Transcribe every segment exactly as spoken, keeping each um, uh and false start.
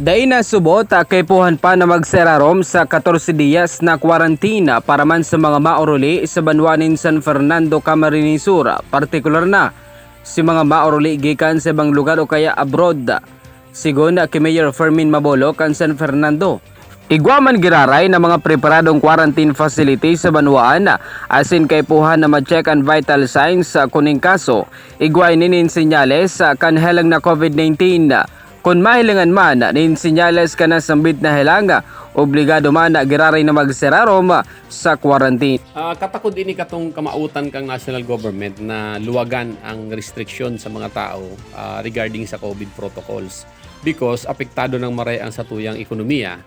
Dai na subot, ah, kaipuhan pa na magserarom sa katorse diyas na kwarantina para man sa mga maoruli sa banwa nin San Fernando, Camarines Sur, partikular na si mga maoruli gikan sa ibang lugar o kaya abroad. Sigon ki Mayor Fermin Mabolo kan San Fernando, igwa man giraray na mga preparadong quarantine facility sa banwaan, asin kaipuhan na ma-check an vital signs, ah, kun nin kaso, igwa ini nin senyales, ah, kan helang na COVID nineteen. Kun mahilingan man nin senyales kan nasambit na helang, obligado man na giraray na magserarom sa quarantine. Ah, katakod ini katong kamautan kang national government na luwagan ang restriksyon sa mga tao, ah, regarding sa COVID protocols, because apektado nang maray ang satuyang ekonomiya.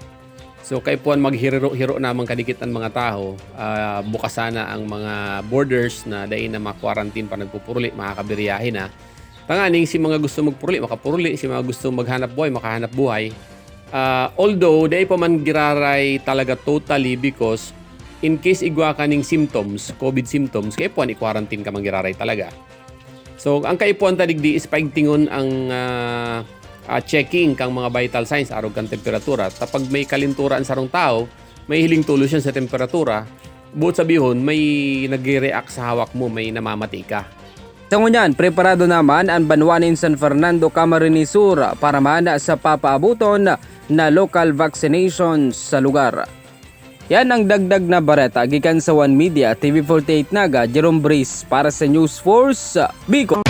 So, kaipuhan maghiriro-hiro naman kadikit an mga tawo, ah, bukas sana ang mga borders na dai na ma-quarantine pa nagpupuruli, makakabiyahe na. Tanganing si mga gusto magpuruli, makapuruli, si mga gusto maghanap buhay, makahanap buhay. Ah, although, dai pa man giraray talaga totally, because in case igwa ka ning symptoms, COVID symptoms, kaipuhan i-quarantine ka man giraray talaga. So, ang kaipuhan ta digdi is paigtingon ang, ah, ah, checking kang mga vital signs, arog kan temperatura. Ta pag may kalintura an sarong tawo, mahihiling tolos siya sa temperatura, buot sabihon, may nagre-react sa hawak mo, may namamati ka. Sa ngunyan, preparado naman an banwa nin San Fernando, Camarines Sur para man sa papaaboton na local vaccination sa lugar. Yan ang dagdag na bareta gikan sa One Media, T V forty-eight Naga, Jerome Breeze para sa News Force Bicol.